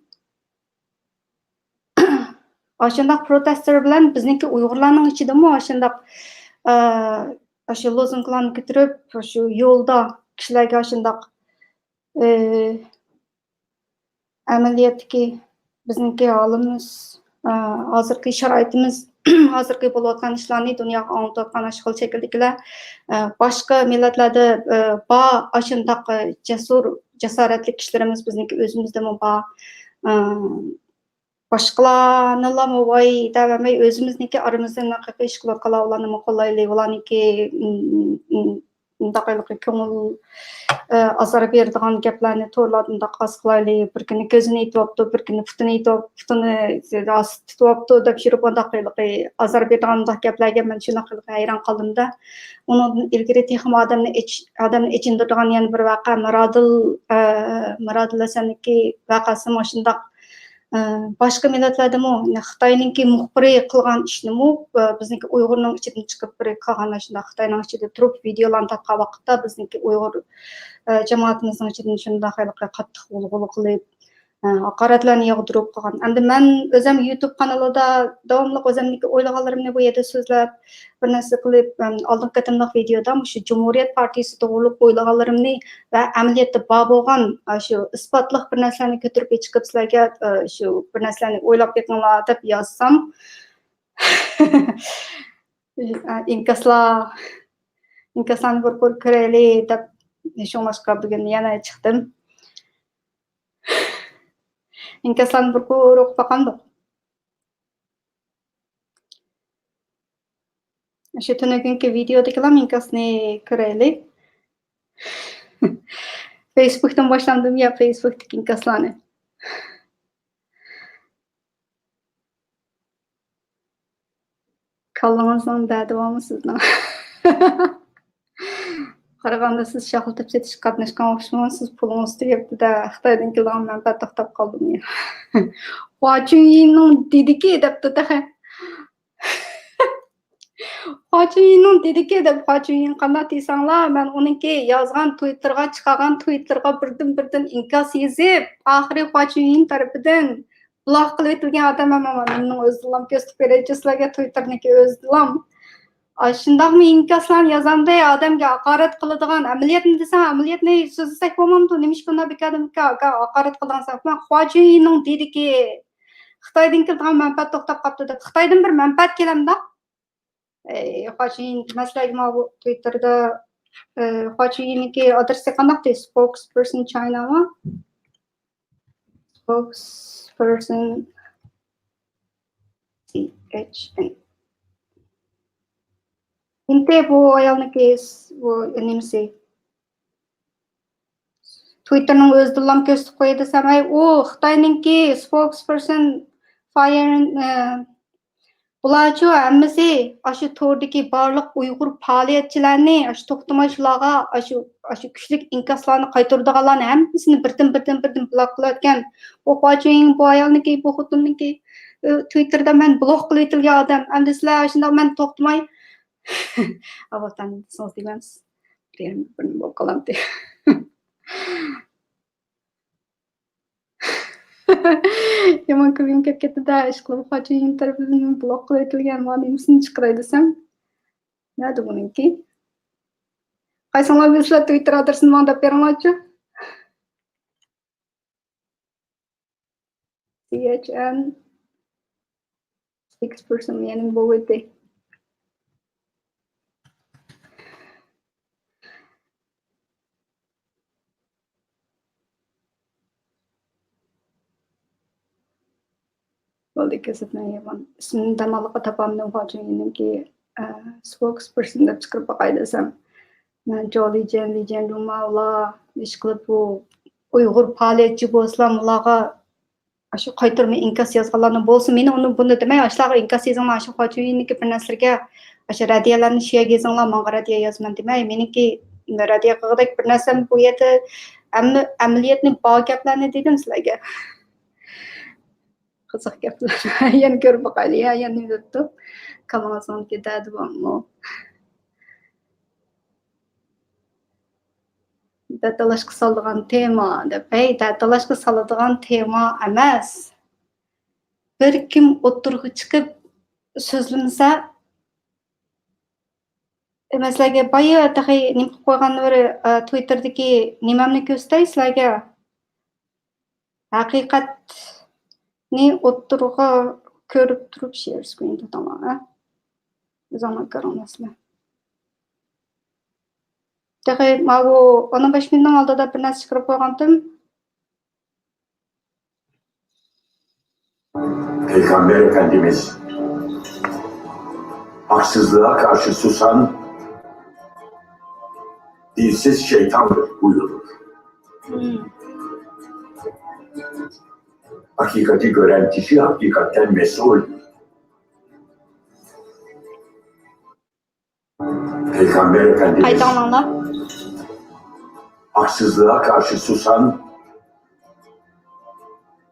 ئاشۇنداق پروتېستلار بىلەن بىزنىڭكى ئۇيغۇرلارنىڭ ئىچىدىمۇ ئاشۇنداق، ئە، ئاشۇ لوزۇنكىلارنى كۆتۈرۈپ، شۇ يولدا كىشىلەرگە ئاشۇنداق، ئە، ئەمەلىيەتتىكى بىزنىڭكى ھالىمىز، ئە، ھازىرقى شارائىتىمىز، ھازىرقى بولۇۋاتقان ئىشلارنى دۇنياغا ئاڭلىتىۋاتقان ئاشۇ خىل شەكىلدىكىلەر، ئە، باشقا مىللەتلەردە، ئە، بار ئاشۇنداق، ئە، جەسۇر، جاسارەتلىك كىشىلىرىمىز بىزنىڭكى ئۆزىمىزدىمۇ بار. ئە، باشقىلارنىلا ۋاي دەۋەرمەي، ئۆزىمىزنىڭكى ئارىمىزدا نېمە قىلىپ ئىش قىلىۋاتقانلار، ئۇلارنىمۇ قوللايلى، ئۇلارنىڭكى، ئىم، ئىم، مۇنداق ھېلىقى كۆڭۈل، ئە، ئازار بېرىدىغان گەپلەرنى تورلاردا مۇنداق ئاز قىلايلى، بىر كۈنى كۆزىنى يېتىۋاپتۇ، بىر كۈنى پۇتىنى يېتىۋاپ-، پۇتىنى تۇتۇۋاپتۇ دەپ يۈرۈپ، مۇنداق ھېلىقى ئازار بېرىدىغان مۇنداق گەپلەرگە مەن شۇنداق ھېلىقى ھەيران قالدىم-دە. ئۇنىڭدىن ئىلگىرى تېخىمۇ ئادەمنى ئېچ-، ئادەمنى ئېچىندۇرىدىغان يەنە بىر ۋەقە، مىرادىل، ئە، مىرادىل ھەسەننىڭكى ۋەقەسىمۇ شۇنداق. ئە، باشقا مىللەتلەردىمۇ، يەنى خىتاينىڭكى مۇخبىرى قىلغان ئىشنىمۇ، ئە، بىزنىكى ئۇيغۇرنىڭ ئىچىدىن چىقىپ بىرى قىلغان، شۇنداق خىتاينىڭ ئىچىدە تۇرۇپ ۋىدېئولارنى تارتقان ۋاقىتتا بىزنىڭكى ئۇيغۇر، ئە، جامائىتىمىزنىڭ ئىچىدىن شۇنداق ھېلىقى قاتتىق غۇلغۇلا قىلىپ، ئە، ھاقارەتلەرنى ياغدۇرۇپ قىلغان. ئەمدى مەن ئۆزەم يۇتۇب قانىلىدا داۋاملىق ئۆزەمدىكى ئويلىغانلىرىمنى بۇ يەردە سۆزلەپ، بىر نەرسە قىلىپ، ئەم، ئالدىنقى قېتىملىق ۋىدېودا مۇشۇ جۇمھۇرىيەت پارتىيىسى توغرۇلۇق ئويلىغانلىرىمنى ۋە ئەمەلىيەتتە بار بولغان، ئە، شۇ ئىسپاتلىق بىر نەرسىلەرنى كۆتۈرۈپ چىقىپ سىلەرگە، ئە، شۇ بىر نەرسىلەرنى ئويلاپ بېقىڭلار دەپ يازسام، ئىنكاسلار، ئىنكاسلارنى بىر كۆر-، كۆرەيلى دەپ، شۇڭلاشقا بۈگۈن يەنە چىقتىم. ئىنكاسلارنى بىر كۆرۈپ باقامدۇق. شۇ تۈنۈگۈنكى ۋىدېودىكىلا ئىنكاسنى كۆرەيلى. فېيسبۇكتىن باشلاندىم يا فېيسبۇكتىكى ئىنكاسلارنى. كاللىڭىزنىڭ دەردى بارمۇ سىزنىڭ؟ قارىغاندا سىز شاخلىتىپ سېتىشقا قاتناشقان ئوخشىمامسىز؟ پۇلىڭىز تۈگەپتۇ-دە، خىتايدىن كېلىدىغان مەنپەئەت توختاپ قالدىمۇ؟ خۇا چۈنيىننىڭ دېدىكى دەپتۇ تېخى. خۇا چۈنيىننىڭ دېدىكى دەپ، خۇا چۈنيىن قانداق دېسەڭلار، مەن ئۇنىڭكى يازغان تويتىرىغا، چىقارغان تويتىرىغا بىردىن-بىردىن ئىنكاس يېزىپ، ئاخىرى خۇا چۈنيىن تەرىپىدىن بىلاك قىلىۋېتىلگەن ئادەم. مەن مېنىڭ ئۆزىنىلا كۆرسىتىپ بېرەيچۇ سىلەرگە تويتىرنىڭكى ئۆزىنىلا. ئاشۇنداقمۇ ئىنكاسلارنى يازامدۇ ئادەمگە ھاقارەت قىلىدىغان؟ ئەمەلىيەتنى دېسەڭ، ئەمەلىيەتنى سۆزلىسەك بولمامدۇ؟ نېمىشقا ئۇنداق بىكاردىن بىكارغا ھاقارەت قىلىدىغان سەن؟ خۇا چۈنيىننىڭ دېدىكى. خىتايدىن كېلىدىغان مەنپەئەت توختاپ قاپتۇ دەپ. خىتايدىن بىر مەنپەئەت كېلەمدۇ؟ ئەي، خۇاچۈنيىن، مەسىلەن، ماۋۇ تويىتتېردا، ئە، خۇاچۈنيىننىڭكى ئادرېسى قانداقتى؟ Spokesperson China مۇ؟ Spokesperson C H N. ئىنتى بۇ ئايالنىڭكى س-، بۇ نېمىسى؟ تويىتتېرنىڭ ئۆزىدىنلا كۆرسىتىپ قوياي دېسەم، ئەي، ئۇ خىتاينىڭكى spokesperson فايەر، ئە، بۇلارچۇ ھەممىسى ئاشۇ توردىكى بارلىق ئۇيغۇر پائالىيەتچىلەرنى ئاشۇ توختىماي شۇلارغا ئاشۇ، ئاشۇ كۈچلۈك ئىنكاسلارنى قايتۇرىدىغانلارنى ھەممىسىنى بىردىن، بىردىن، بىردىن بلاك قىلىۋەتكەن. ئۇ خۇاچۈنيىڭ بۇ ئايالنىڭكى، بۇ خوتۇننىڭكى، ئى، تويىتتېردا مەن بلاك قىلىۋېتىلگەن ئادەم. ئەمدى سىلەر ئاشۇنداق مەن توختىماي. ئاۋۇ تەن سۆز دېمەمسىز. بىرنى بولۇپ قالامتى. يامان كۈلگۈم كەپ كەتتى-دە، ئىشقىلىپ خۇاچۈنيىڭ تەرىپىدىن بلاك قىلىۋېتىلگەن مانا نېمىسىنى چىقىراي دېسەم. نەدە بۇنىڭكى؟ قايسىڭلار بىلىسىلەر، تويىتتېر ئادرېسىنى ماڭا دەپ بېرىڭلارچۇ. C H N spokesperson يەنە بولۇۋېتى. بولدى، كۆرسەتمەي يامان. ئىسمىنى دەماللىققا تاپالمىدىم، خۇاچۈنيىننىڭكى، ئە، spokesperson دەپ چىقىرىپ باقاي دېسەم. مەنچۇ لىجيەن، لىجيەن جۇما ئۇلار ئىشقىلىپ بۇ ئۇيغۇر پائالىيەتچى بولسىلا ئۇلارغا ئاشۇ قايتۇرما ئىنكاس يازغانلارنىڭ بولسا، مېنى ئۇنى بۇنى دېمەي، ئاشۇلارغا ئىنكاس يېزىڭلار، ئاشۇ خۇاچۈنيىننىڭكى بىر نەرسىلىرىگە، ئاشۇ رەددىيەلەرنى شۇ يەرگە يېزىڭلار، ماڭا رەددىيە يازماڭ دېمەي، مېنىڭكى رەددىيە قىلغۇدەك بىر نەرسەم بۇ يەردە ئەمما ئەمەلىيەتنى بار گەپلەرنى دېدىم سىلەرگە. قىزىق گەپلەر. يەنە كۆرۈپ باقايلى، يا، يەنە نېمە دەپتۇ؟ كالىڭىزنىڭكى دەردى بارمۇ؟ دەتالاشقا سالىدىغان تېما دەپ. ھەي، دەتالاشقا سالىدىغان تېما ئەمەس. بىر كىم ئوتتۇرىغا چىقىپ سۆزلىمىسە، مەسىلەن، بايا تېخى نېمە قىلىپ قويغان بىر، ئە، تويىتتېردىكى نېمەمنى كۆرسىتەي سىلەرگە. ھەقىقەتنى ئوتتۇرىغا كۆرۈپ تۇرۇپ شېئىر سۈكۈنى تۇتۇڭلار، ھە؟ ئۆزۈڭلار كۆرۈڭلار سىلەر. تېخى ماۋۇ ئون بەش مىنۇتنىڭ ئالدىدا بىر نەرسە چىقىرىپ قويغانتىم. Peygamber Efendimiz haksızlığa karşı susan dilsiz şeytandır buyurur. Hmm. Hakikati gören kişi hakikatten mesul. Peygamber Efendimiz قايتاڭلار. Haksızlığa karşı susan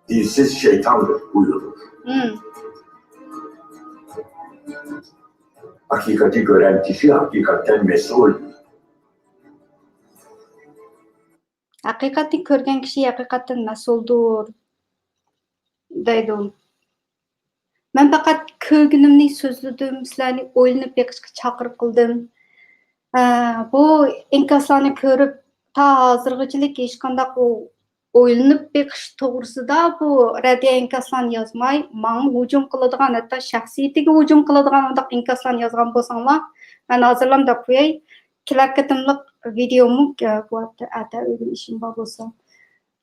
dilsiz şeytandır buyurur. Hmm. Hakikati gören kişi hakikatten mesul. ھەقىقەتنى كۆرگەن كىشى ھەقىقەتتىن مەسئۇلدۇر، دەيدۇ. مەن پەقەت كۆرگىنىمنى سۆزلىدىم، سىلەرنى ئويلىنىپ بېقىشقا چاقىرىق قىلدىم. ئە، بۇ ئىنكاسلارنى كۆرۈپ، تا ھازىرغىچىلىك ھېچقانداق ئۇ ئويلىنىپ بېقىش توغرىسىدا بۇ رەددىيە ئىنكاسلارنى يازماي، ماڭا ھۇجۇم قىلىدىغان، ھەتتا شەخسىيىتىگە ھۇجۇم قىلىدىغان ئۇنداق ئىنكاسلارنى يازغان بولساڭلار، مەن ھازىرلام دەپ قوياي. كېلەر قېتىملىق ۋىدېئومۇ، ئە، بۇ ھەپتە ئەتە ئۆيدىن ئىشىم بار بولسا.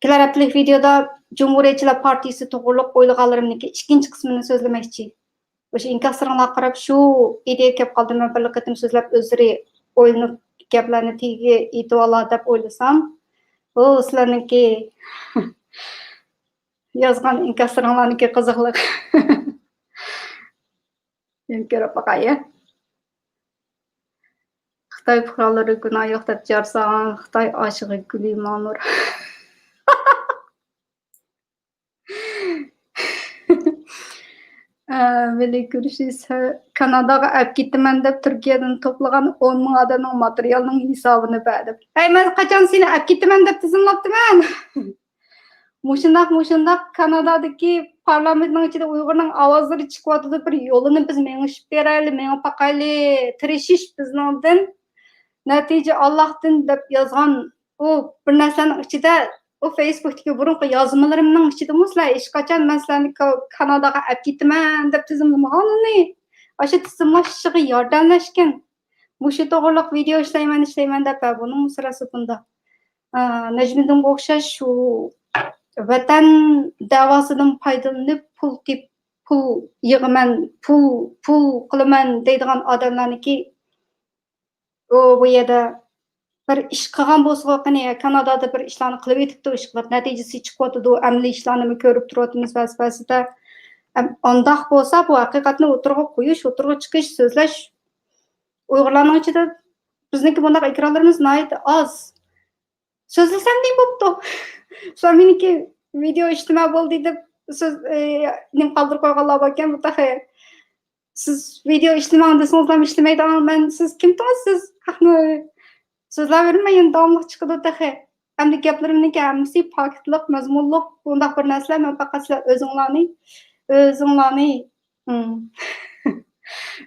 كېلەر ھەپتىلىك ۋىدېئودا جۇمھۇرىيەتچىلەر پارتىيىسى توغرۇلۇق ئويلىغانلىرىمنىڭكى ئىككىنچى قىسمىنى سۆزلىمەكچى. مۇشۇ ئىنكاسلىرىڭلارغا قاراپ، شۇ ئىدىيە كەپ قالدى، مەن بىرلا قېتىم سۆزلەپ، ئۆزلىرى ئويلىنىپ، گەپلەرنى تېگىگە ئېيتىۋالار دەپ ئويلىسام، ئۇ سىلەرنىڭكى يازغان ئىنكاسلىرىڭلارنىڭكى قىزىقلىق. مەن كۆرۈپ باقاي. خىتاي پۇقرالىرى گۇناھ يوق دەپ جار سالغان خىتاي ئاشىقى گۈلى مامۇر. ئە، مىللىي كۈرىشى سە-، كاناداغا ئەپ كېتىمەن دەپ تۈركىيەدىن توپلىغان ئون مىڭ ئادەمنىڭ ماتېرىيالىنىڭ ھېسابىنى بەر دەپ. ھەي، مەن قاچان سېنى ئەپ كېتىمەن دەپ تىزىملاپتىمەن؟ مۇشۇنداق، مۇشۇنداق كانادادىكى پارلامېنتنىڭ ئىچىدە ئۇيغۇرنىڭ ئاۋازلىرى چىقىۋاتىدۇ، بىر يولىنى بىز مېڭىشىپ بېرەيلى، مېڭىپ باقايلى، تىرىشىش بىزنىڭدىن، نەتىجە ئاللاھتىن دەپ يازغان ئۇ بىر نەرسىنىڭ ئىچىدە ئۇ فېيسبۇكتىكى بۇرۇنقى يازمىلىرىمنىڭ ئىچىدىمۇ سىلەر ھېچقاچان مەن سىلەرنى كا-، كاناداغا ئەپ كېتىمەن دەپ تىزىملىمىغان ئۇنى. ئاشۇ تىزىملاش ئىشىغا ياردەملەشكەن. مۇشۇ توغرىلىق ۋىدېئو ئىشلەيمەن، ئىشلەيمەن دەپ، ھە، بۇنىڭ سىراسى بۇنداق. ئا، نەجمىدىنغا ئوخشاش شۇ ۋەتەن دەۋاسىدىن پايدىلىنىپ پۇل تېپ-، پۇل يىغىمەن، پۇل، پۇل قىلىمەن دەيدىغان ئادەملەرنىكى ئۇ بۇ يەردە بىر ئىش قىلغان بولسىغۇ، قېنى، كانادادا بىر ئىشلارنى قىلىۋېتىپتۇ، ئىش قىلىپ نەتىجىسى چىقىۋاتىدۇ، ئەمەلىي ئىشلارنىمۇ كۆرۈپ تۇرۇۋاتىمىز بەزى بەزىدە. ئەم، ئانداق بولسا بۇ ھەقىقەتنى ئوتتۇرىغا قويۇش، ئوتتۇرىغا چىقىش، سۆزلەش ئۇيغۇرلارنىڭ ئىچىدە بىزنىڭكى بۇنداق ئېكرانلىرىمىز ناھايىتى ئاز. سۆزلىسەم نېمە بوپتۇ؟ شۇلار مېنىڭكى ۋىدېئو ئىجتىمائىي بولدى دەپ سۆز، ئى، نېمە قالدۇرۇپ قويغانلار باركەن بۇ تېخى. سىز ۋىدېئو ئىشلىمەڭ دېسىڭىزلارمۇ ئىشلىمەيدىغان، مەن سىز كىمتىڭىز سىز؟ ھەقنى سۆزلەۋېرىمەن، يەنە داۋاملىق چىقىدۇ تېخى. ئەمدى گەپلىرىمنىڭكى ھەممىسى پاكىتلىق، مەزمۇنلۇق، بۇنداق بىر نەرسىلەر. مەن پەقەت سىلەر ئۆزۈڭلارنى، ئۆزۈڭلارنى، ھىم.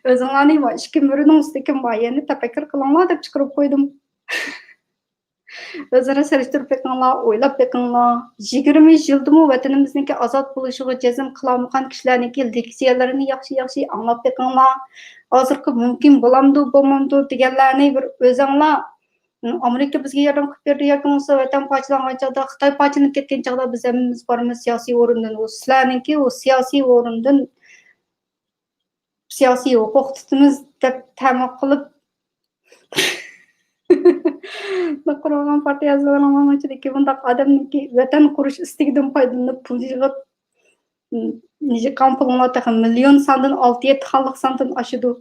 ئۆزۈڭلارنى ما ئىككى مۈرىنىڭ ئۈستىدىكى مايەنى تەپەككۇر قىلىڭلار دەپ چىقىرىپ قويدۇم. ئۆزئارا سېلىشتۇرۇپ بېقىڭلار، ئويلاپ بېقىڭلار. يىگىرمە يىلدىمۇ ۋەتىنىمىزنىڭكى ئازاد بولۇشىغا جەزم قىلالمىغان كىشىلەرنىڭكى لېكسىيەلىرىنى ياخشى، ياخشى ئاڭلاپ بېقىڭلار. ھازىرقى مۇمكىن بولامدۇ، بولمامدۇ دېگەنلەرنى بىر ئۆزۈڭلار، ئامېرىكا بىزگە ياردەم قىلىپ بېرىدۇ ياكى بولمىسا ۋەتەن پارچىلانغان چاغدا، خىتاي پارچىلىنىپ كەتكەن چاغدا بىز ھەممىمىز بارىمىز سىياسىي ئورۇندىن. ئۇ سىلەرنىڭكى ئۇ سىياسىي ئورۇندىن سىياسىي ھوقۇق تۇتىمىز دەپ تەمە قىلىپ، قۇرۇلغان پارتىيە ئەزالىرىنىڭ ئىچىدىكى بۇنداق ئادەمنىڭكى ۋەتەن قۇرۇش ئىستىكىدىن پايدىلىنىپ پۇل يىغىپ، نىجى قان پۇلۇڭلار تېخى مىليون ساندىن، ئالتە يەتتە خانلىق ساندىن ئاشىدۇ.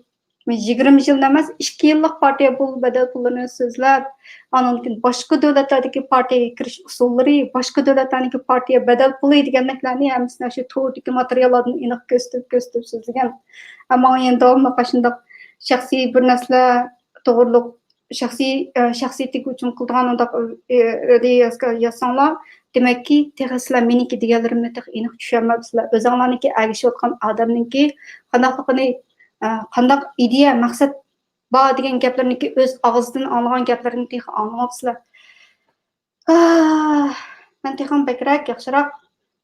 يىگىرمە يىل ئەمەس، ئىككى يىللىق پارتىيە پۇل، بەدەل پۇللىرىنى سۆزلەپ، ئاندىن كېيىن باشقا دۆلەتلەردىكى پارتىيەگە كىرىش ئۇسۇللىرى، باشقا دۆلەتلەرنىڭكى پارتىيە بەدەل پۇلى دېگەندەكلەرنى ھەممىسىنى شۇ توردىكى ماتېرىياللاردىن ئېنىق كۆرسىتىپ، كۆرسىتىپ سۆزلىگەن. ئەمما يەنە داۋاملىق ئاشۇنداق شەخسىي بىر نەرسىلەر توغرۇلۇق شەخسىي، ئە، شەخسىيىتىگە ھۇجۇم قىلىدىغان ئۇنداق، ئە، ئە، يازساڭلار، دېمەككى، تېخى سىلەر مېنىڭكى دېگەنلىرىمنى تېخى ئېنىق چۈشەنمەپسىلەر. ئۆزۈڭلارنىڭكى ئەگىشىۋاتقان ئادەمنىڭكى قانداقلىقىنى، ئە، قانداق ئىدىيە، مەقسەت بار دېگەن گەپلىرىنىكى ئۆز ئاغزىدىن ئاڭلىغان گەپلىرىنى تېخى ئاڭلىماپسىلەر. ئاھ، مەن تېخىمۇ بەكرەك، ياخشىراق،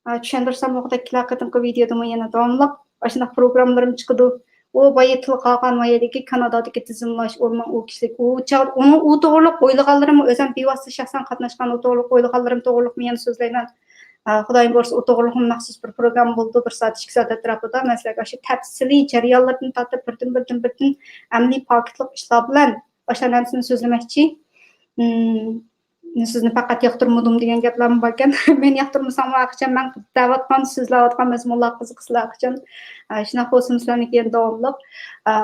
ئا، چۈشەندۈرسەم بولغۇدەك كېلەر. قېتىمقى ۋىدېودىمۇ يەنە داۋاملىق ئاشۇنداق پروگراممىلىرىم چىقىدۇ. ئۇ بايا تىلغا ئالغان ۋە يەدىكى كانادادىكى تىزىملاش، ئۇ ماڭا ئۇ كىشىلىك، ئۇ چاغ-، ئۇنىڭ ئۇ توغرۇلۇق ئويلىغانلىرىمۇ ئۆزۈم بىۋاسىتە شەخسەن قاتناشقان ئۇ توغرۇلۇق ئويلىغانلىرىم توغرۇلۇقمۇ يەنە سۆزلەيمەن. ئا، خۇدايىم بۇيرۇسا ئۇ توغرۇلۇقمۇ مەخسۇس بىر پروگرامما بولىدۇ، بىر سائەت، ئىككى سائەت ئەتراپىدا. مەن سىلەرگە ئاشۇ تەپسىلىي جەريانلىرىدىن تارتىپ بىردىن، بىردىن، بىردىن ئەمەلىي پاكىتلىق ئىشلار بىلەن ئاشۇ نەرسىنى سۆزلىمەكچى. ئىم، سىزنى پەقەت ياقتۇرمىدىم دېگەن گەپلەرمۇ باركەن. مېنى ياقتۇرمىساڭلار ئاخىرچە مەن دەۋاتقان، سۆزلەۋاتقان مەزمۇنلار قىزىقسىلا ئاخىرچە، ئە، شۇنداق بولسىمۇ سىلەرنىڭكى يەنە داۋاملىق، ئە،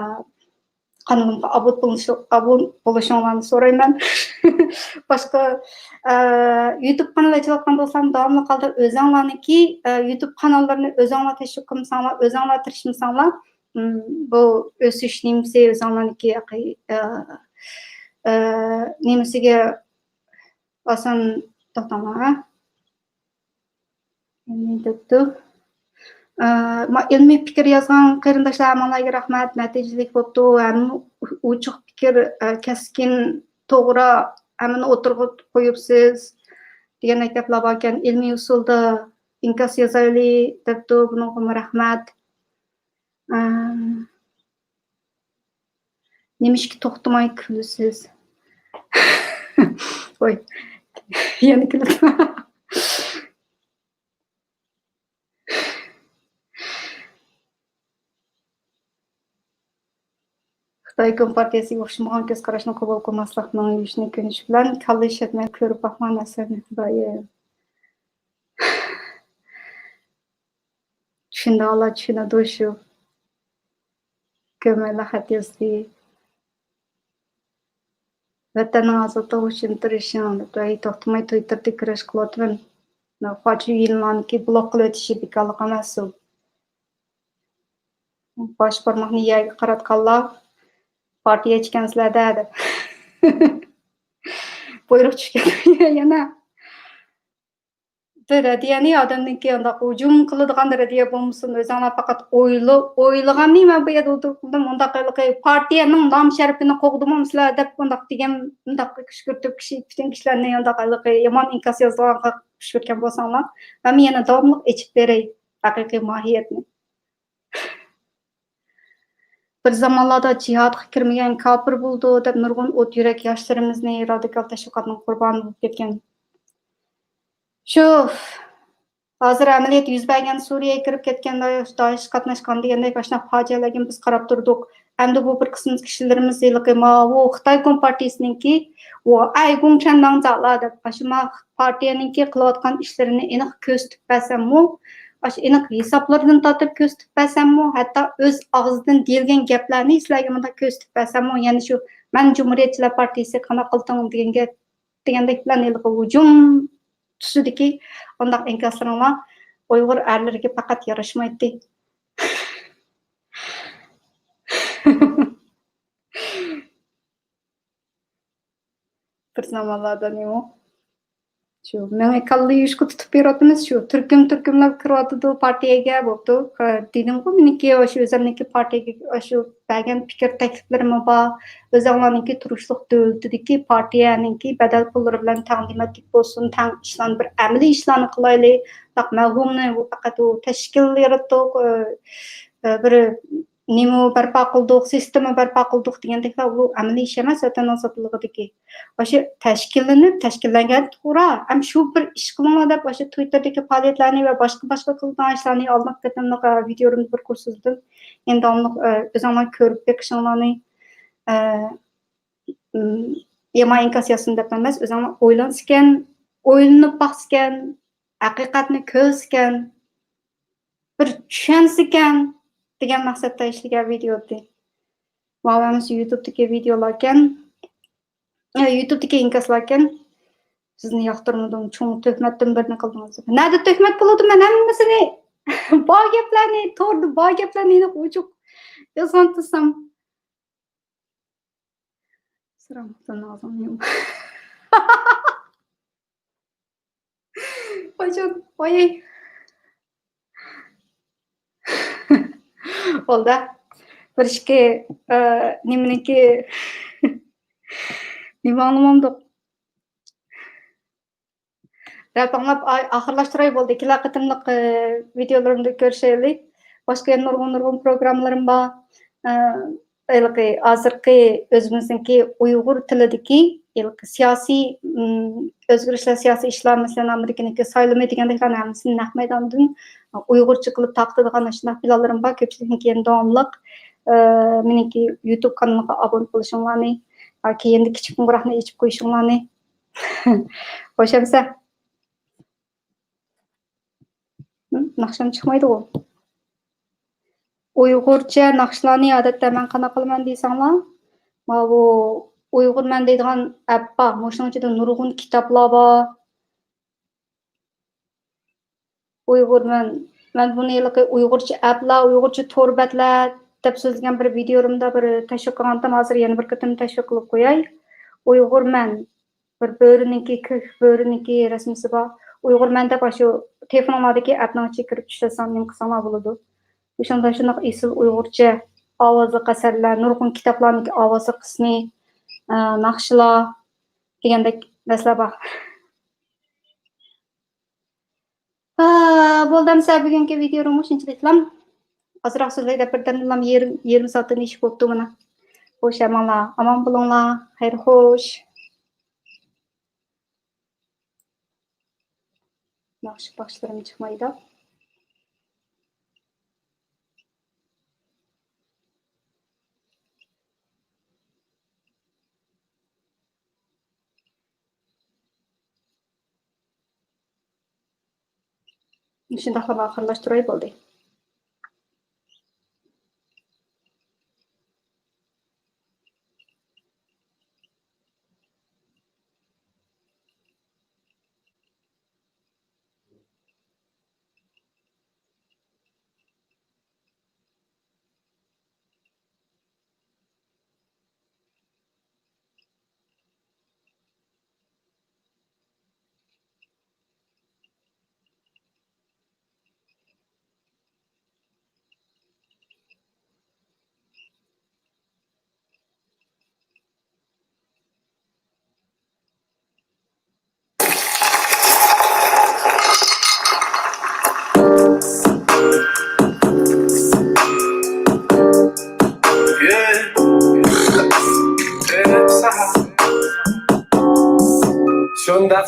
قانىلىمغا ئابۇن بولۇشۇ-، ئابۇن بولۇشۇڭلارنى سورايمەن. باشقا، ئە، يۇتۇب قانال ئېچىۋاتقان دوستلارنى داۋاملىق ھالدا ئۆزۈڭلارنىڭكى، ئە، يۇتۇب قاناللىرىنى ئۆزۈڭلار تەشۋىق قىلمىساڭلار، ئۆزۈڭلار تىرىشمىساڭلار، ئىم، بۇ ئۆسۈش نېمىسى ئۆزۈڭلارنىڭكى، ئە، ئە، نېمىسىگە ئاسان توختاڭلار، ھە؟ نېمە دەپتۇ؟ ئە، ما-، ئىلمىي پىكىر يازغان قېرىنداشلار، ھەممىڭلارغا رەھمەت، نەتىجىلىك بوپتۇ، ھەم ئوچۇق پىكىر، ئە، كەسكىن، توغرا، ھەممىنى ئوتتۇرىغا قويۇپسىز، دېگەندەك گەپلەر باركەن. ئىلمىي ئۇسۇلدا ئىنكاس يازايلى دەپتۇ، بۇنىڭغىمۇ رەھمەت. ئە، نېمىشقا توختىماي كۈلىسىز؟ ۋاي، يەنە كۈلۈپ. خىتاي كومپارتىيەسىگە ئوخشىمىغان كۆز قاراشنى قوبۇل قىلماسلىقنىڭ يۈرۈشىنى كۆنۈشۈپ بىلەن كاللا ئىشلەتمەي كۆرۈپ باقماڭ نەرسىلەرنى خۇدايىم. چۈشىنىدىغانلار چۈشىنىدۇ شۇ. كۆرمەيلا خەت يازدى. ۋەتەننىڭ ئازادلىقى ئۈچۈن تىرىشىڭ دەپ، ھەي، توختىماي تىۋىتتېردە كۈرەش قىلىۋاتىمەن. قاچا يىللارنىڭكى بلوك قىلىۋېتىشى بىكارلىق ئەمەس ئۇ. باش بارماقنى يەرگە قاراتقانلار پارتىيە ئىكەنسىلەر-دە دەپ. بۇيرۇق چۈشكەن يەنە. رەدىيەنى ئادەمنىڭكى ئانداق ھۇجۇم قىلىدىغان رەدىيە بولمىسۇن، ئۆزۈڭلار پەقەت ئويلا-، ئويلىغاننى مەن بۇ يەردە ئولتۇرۇپ قىلدىم، ئۇنداق ھېلىقى پارتىيەنىڭ نام شەرىپىنى قوغدىمامسىلەر دەپ ئۇنداق دېگەن، ئۇنداق كۈشكۈرتۈپ كىشى، پۈتۈن كىشىلەرنى ئۇنداق ھېلىقى يامان ئىنكاس يازىدىغانغا كۈشكۈرتكەن بولساڭلار، مەن يەنە داۋاملىق ئېچىپ بېرەي ھەقىقىي ماھىيەتنى. بىر زامانلاردا جىھادقا كىرمىگەن كاپىر بولىدۇ دەپ نۇرغۇن ئوت يۈرەك ياشلىرىمىزنى رادىكال تەشۋىقاتنىڭ قۇربانى بولۇپ كەتكەن. شۇ ھازىر ئەمەلىيەت يۈز بەرگەن، سۈرىيەگە كىرىپ كەتكەن، دائىش قاتناشقان دېگەندەك ئاشۇنداق پاجىئەلەرگە بىز قاراپ تۇردۇق. ئەمدى بۇ بىر قىسىم كىشىلىرىمىز ھېلىقى ماۋۇ خىتاي كومپارتىيىسىنىڭكى، ۋو ئەي گۇڭچەن ناڭزالا دەپ، ئاشۇ ما پارتىيەنىڭكى قىلىۋاتقان ئىشلىرىنى ئېنىق كۆرسىتىپ بەرسەممۇ، ئاشۇ ئېنىق ھېسابلىرىدىن تارتىپ كۆرسىتىپ بەرسەممۇ، ھەتتا ئۆز ئاغزىدىن دېيىلگەن گەپلەرنى سىلەرگە مۇنداق كۆرسىتىپ بەرسەممۇ، يەنە شۇ مەن جۇمھۇرىيەتچىلەر پارتىيىسى قانداق قىلدىڭ دېگەن گەپ، دېگەندەك بىلەن ھېلىقى ھۇجۇم تۈسىدىكى ئانداق ئىنكاسلىرىڭلار ئۇيغۇر ئەرلىرىگە پەقەت ياراشمايتتى. بىر زامانلاردا نېمە؟ شۇ مېڭە كاللا يۇيۇشقا تۇتۇپ بېرىۋاتىمىز، شۇ تۈركۈم-تۈركۈملەپ كىرىۋاتىدۇ پارتىيەگە، بوپتۇ. دېدىمغۇ، مېنىڭكى ئاشۇ ئۆزۈمنىڭكى پارتىيەگە ئاشۇ بەرگەن پىكىر تەكلىپلىرىممۇ بار. ئۆزۈڭلارنىڭكى تۇرۇشلۇق دۆلىتىدىكى پارتىيەنىڭكى بەدەل پۇللىرى بىلەن تەڭ دېمەكلىك بولسۇن، تەڭ ئىشلارنى، بىر ئەمەلىي ئىشلارنى قىلايلى. بىراق مەۋھۇمنى، بۇ پەقەت ئۇ تەشكىل ياراتتۇق، ئە، ئە، بىر نېمە بەرپا قىلدۇق، سىستېما بەرپا قىلدۇق دېگەندەكلا، بۇ ئەمەلىي ئىش ئەمەس ۋەتەننىڭ ساپلىقىدىكى. ئاشۇ تەشكىللىنىپ، تەشكىللەنگەن توغرا، ھەم شۇ بىر ئىش قىلىڭلار دەپ، ئاشۇ تىۋىتتېردىكى پائالىيەتلەرنى ۋە باشقا، باشقا قىلىدىغان ئىشلارنى ئالدىنقى قېتىملىق، ئە، ۋىدىيولىرىمدا بىر قۇر سۆزلىدىم. يەنە داۋاملىق، ئە، ئۆزۈڭلار كۆرۈپ بېقىشىڭلارنى، ئە، ئىم، يامان ئىنكاس يازسۇن دەپ ئەمەس، ئۆزۈڭلار ئويلانسىكەن، ئويلىنىپ باقسىكەن، ھەقىقەتنى كۆرسىكەن، بىر چۈشەنسىكەن دېگەن مەقسەتتە ئىشلىگەن ۋىدىيو ئىدى. ماۋۇ ھەممىسى يۇتۇبتىكى ۋىدىيولاركەن. ئە، يۇتۇبتىكى ئىنكاسلاركەن. سىزنى ياقتۇرمىدىم، چوڭ تۆھمەتتىن بىرنى قىلدىڭىز. نەدە تۆھمەت بولىدۇ؟ مەن ھەممىسىنى، بار گەپلەرنى، توردا بار گەپلەرنى ئېنىق ئوچۇق يازغان تۇرسام. سىرام، سەن ئاغزىڭنى يۇم. قاچان؟ ۋاي. بولدى. بىر ئىككى، ئە، نېمىنىڭكى، نېمە ئاڭلىمامدۇق؟ دەپ ئاڭلاپ، ئاي-، ئاخىرلاشتۇراي بولدى. كېلەر قېتىملىق، ئە، ۋىدىيولىرىمدا كۆرۈشەيلى. باشقا يەنە نۇرغۇن، نۇرغۇن پروگراممىلىرىم بار. ئە، ھېلىقى ھازىرقى ئۆزىمىزنىڭكى ئۇيغۇر تىلىدىكى ھېلىقى سىياسىي، ئىم، ئۆزگىرىشلەر، سىياسىي ئىشلار، مەسىلەن، ئامېرىكىنىڭكى سايلىمى دېگەندەكلەرنىڭ ھەممىسىنى نەق مەيداندىن ئۇيغۇرچە قىلىپ تارقىتىدىغان ئاشۇنداق پىلانلىرىم بار. كۆپچىلىكنىڭكى يەنە داۋاملىق، ئە، مېنىڭكى يۇتۇب قانىلىمغا ئابۇنە قىلىشىڭلارنى، ھە، كېيىندە كىچىك قوڭغۇراقنى ئېچىپ قويۇشۇڭلارنى. خوش ئەمىسە. ناخشام چىقمايدىغۇ. ئۇيغۇرچە ناخشىلارنى ئادەتتە مەن قانداق قىلىمەن دېسەڭلار، ماۋۇ ئۇيغۇرمەن دەيدىغان ئەپ بار. مۇشۇنىڭ ئىچىدە نۇرغۇن كىتابلار بار. ئۇيغۇرمەن، مەن بۇنى ھېلىقى ئۇيغۇرچە ئەپلەر، ئۇيغۇرچە تور بەتلەر دەپ سۆزلىگەن بىر ۋىدىيولىرىمدا بىر تەشۋىق قىلغانتىم، ھازىر يەنە بىر قېتىم تەشۋىق قىلىپ قوياي. ئۇيغۇرمەن، بىر بۆرىنىڭكى، كۆك بۆرىنىڭكى رەسىمىسى بار. ئۇيغۇرمەن دەپ ئاشۇ تېلېفونۇڭلاردىكى ئەپنىڭ ئىچىگە كىرىپ چۈشۈرسەڭ نېمە قىلساڭلار بولىدۇ. شۇندا شۇنداق ئېسىل ئۇيغۇرچە ئاۋازلىق ئەسەرلەر، نۇرغۇن كىتابلارنىڭكى ئاۋازلىق قىسمى، ئە، ناخشىلار دېگەندەك نەرسىلەر بار. ھا، بولدى ئەمسە بۈگۈنكى ۋىدىيو مۇشۇنچىلىكلا. ئازراق سۆزلەي دەپ بىردەمدىلا يېرىم، يېرىم سائەتتىن ئېشىپ بوپتۇ مانا. خوش ئەمىڭلار، ئامان بولۇڭلار، خەير خوش. ناخشا باخشىلىرىم چىقمايدۇ. شۇنداقلا ئاخىرلاشتۇراي بولدى.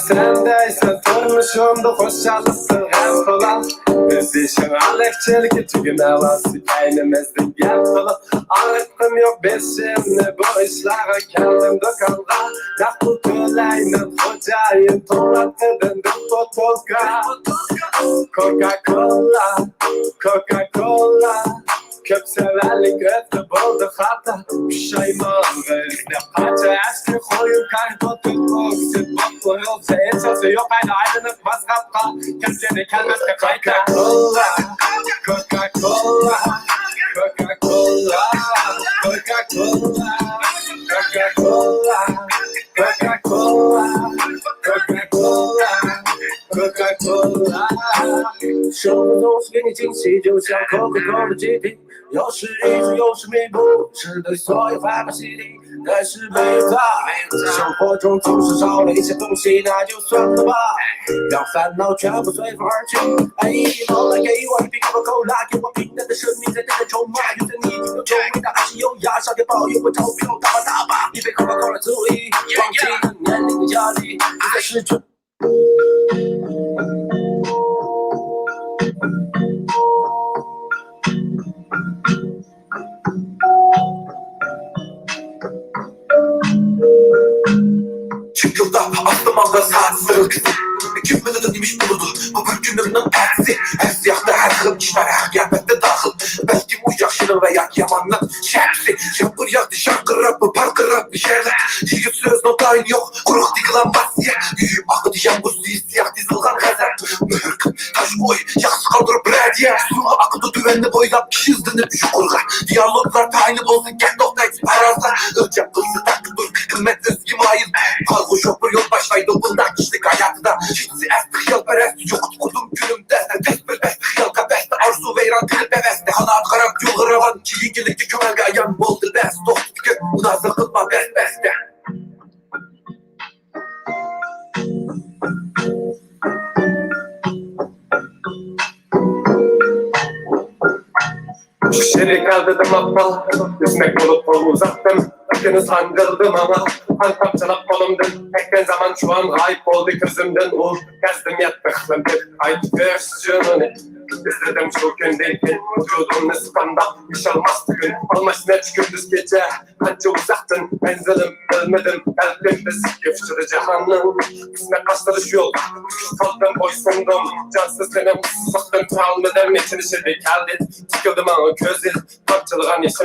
سەن دەيسەن تۇرمۇشۇمدا خۇشاللىقتىن غەم قىلار. بىز ئىشىڭ ئالەكچىلىكى تۈگىمەۋاتسا كەينىمىزدىن گەپ قىلىپ. ئاغرىتقۇم يوق بېشىمنى بۇ ئىشلارغا، كەلدىم دۇكانغا. نەق پۇل تۆلەيمەن خوجايىن، توڭلاتقىدىن بىر بوتۇلكا. كوكا كولا، كوكا كولا. كۆپ سەۋەنلىك ئۆتتى بولدى خاتا. پۇشايمانغا ئىزدەپ قاچا، ئەسلى خۇيۇم كاربوتىل ئوكسىد بوپلا يولچە ئېچىلسا يوقايدۇ ئايلىنىپ مازغاپقا. كەلگىنى كەلمەسكە قايتا. كوكا كولا، كوكا كولا، كوكا كولا، كوكا كولا، كوكا كولا، كوكا كولا، كوكا كولا، كوكا كولا. 生活中是给你惊喜，就像可口可乐基底。 有时抑制，有时弥补，是对所有烦恼洗礼，但是没有它，生活中总是少了一些东西，那就算了吧，让烦恼全部随风而去。哎，老板给我一瓶可口可乐，给我平淡的生命再带点筹码，有着你的味道，还是优雅，少点抱怨，我钞票大把大把，一杯可口可乐足以忘记年龄的压力，不再是 شىكىلداپ ئاسمانغا سات سىرلىقى. كىم بىلىدۇ نېمە ئىش بولىدۇ بۇ بىر كۈنۈمنىڭ ئەتىسى. ھەر سىياقتا ھەر خىل ئىشلار ھەقىقەتتە داخىل. بەلكىم ئۇ ياخشىنىڭ ۋە ياكى ياماننىڭ شەپىسى. يامغۇر ياغدى شارقىراپ، پارقىراپ شەرلەپ. يىگىت سۆزنىڭ تايىنى يوق، قۇرۇق دېكلاماتسىيە. يۈيۈپ ئاقىدۇ يامغۇر سۈيى سىياق تىزىلغان غەزەپ. مۆھۈر قىلىپ تاش قوي، ياخشى قالدۇرۇپ بىرەر دېيە. سۇغا ئاقىدۇ تۆۋەننى بويلاپ، كىشى ئىزدىنىپ يۇقىرىغا. دىئالوگلار تايىنى بولسۇن، گەپ توختايسىز پارازلار. ئۆلچەم قىلسا تەقدىر قىممەت ئۆزگە مايىل. قارىغۇ شوپۇر يول باشلايدۇ، بۇنداق كىشىلىك ھاياتىدا. كېچىسى ئەستە خىيالپەرەس، يوقىتىپ قۇردۇم كۈنۈمدە. دەس بىر ئەستە خىيال قەپەستە، ئارزۇ ۋەيران قىلىپ ھەۋەستە. قانات قاراپ يولغا راۋان، كېيىنكىلىككە كۆڭۈلگە ئايان بولدى بەس. توختىتىپ كەت، مۇنازىرە قىلما بەس-بەستە. چۈشىدە كەلدى دىماققا، ئۈزمەك بولۇپ قول ئۇزاتتىم. ئۆكۈنۈش ساڭگىلدى ماڭا، قان تامچىلاپ قولۇمدىن. تەككەن زامان شۇ ئان غايىب بولدى كۆزۈمدىن. ئۇ كەزدىم يەتتە ئىقلىمدىن، قايتىپ كۆرۈش جۇنۇنى. ئىزلىدىم شۇ كۈندىن كېيىن، ۋۇجۇدۇمنى سۇپانداپ، ياشالماس بۈگۈن. ئالماش نەچچە كۈندۈز كېچە، قانچە ئۇزاقتىن مەنزىلىم بىلمىدىم، بەلكىم بىز ئىككى ئۇچىدا جاھاننىڭ. قىسمەت قاستىرىش يولغا، تۈگۈپ قالدىم، بويسۇندۇم. جانسىز تېنىم ئۇسسۇلۇقتىن تۇرالمىدىم، ئېچىنىشىدە كەلدى، تىكىلدى ماڭا كۆزى. تامچىلىغان يېشىم